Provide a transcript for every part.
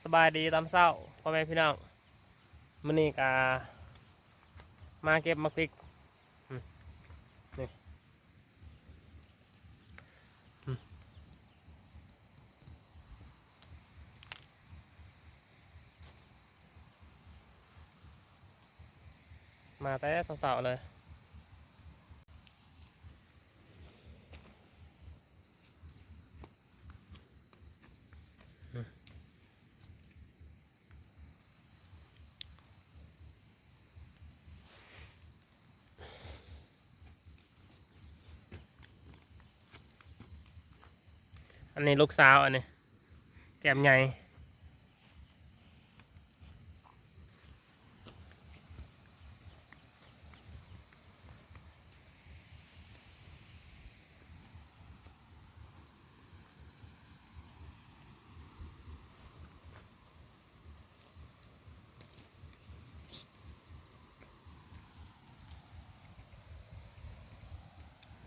ສະບາຍດີຕອນເຊົ້າ ພໍ່ແມ່ພີ່ນ້ອງ ມື້ນີ້ກະມາເກັບໝາກພິກ ອືມ ນີ້ ອືມ ມາແຕ່ເຊົ້າໆເລີຍ. ອັນນີ້ລູກສາວ ອັນນີ້ແກ້ມໃຫຍ່.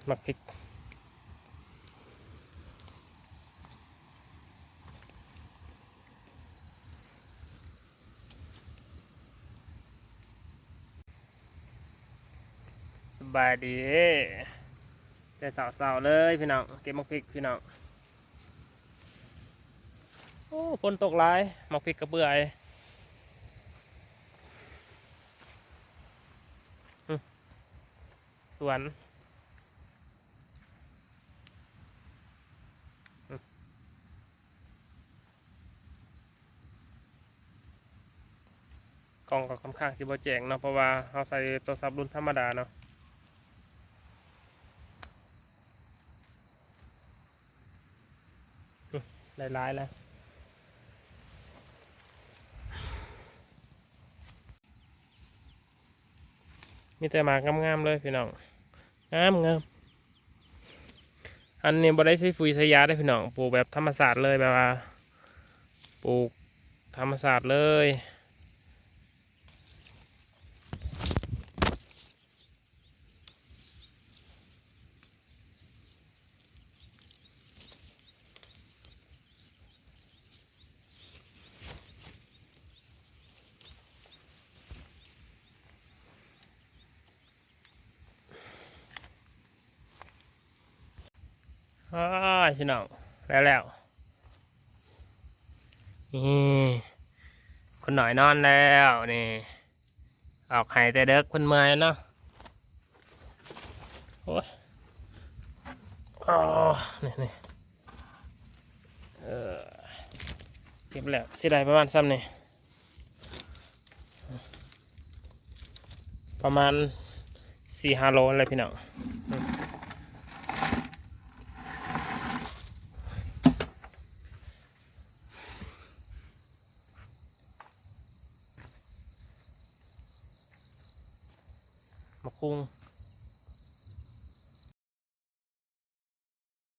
ໝາກພິກ ສະບາຍດີ ແຕ່ເຊົ້າໆເລີຍພີ່ນ້ອງ ເກັບໝາກພິກພີ່ນ້ອງ. ໂອ້ ຝົນຕົກຫຼາຍ ໝາກພິກກະເປື່ອຍ ອືມ ສວນ ອືມ ກ້ອງກໍຄ່ອນຂ້າງຊິບໍ່ແຈ້ງເນາະ ເພາະວ່າເຮົາໃຊ້ໂທລະສັບລຸ້ນທຳມະດາເນາະ. ອືມ ໄດ້ຫຼາຍແລ້ວ ມີແຕ່ໝາກງາມໆເລີຍພີ່ນ້ອງ ງາມໆ. ອັນນີ້ບໍ່ໄດ້ໃສ່ຝຸ່ນໃສ່ຢາເດ້ພີ່ນ້ອງ ປູກແບບທຳມະຊາດເລີຍ ແບບວ່າປູກທຳມະຊາດເລີຍ. ໂອ້ຍ ພີ່ນ້ອງ ແລ້ວໆ ນີ້ ຄຸນໜ້ອຍນອນແລ້ວນີ້. ອອກໄຫແຕ່ເດິກ ເພິ່ນເມື່ອຍເນາະ. ໂອ້ຍ ອໍ ນີ້ໆ ເອີ ເກັບແລ້ວຊິໄດ້ປະມານຊ່ຳນີ້ ປະມານສີ່ຫ້າໂລແຫຼະພີ່ນ້ອງ. ໝາກຄຸງ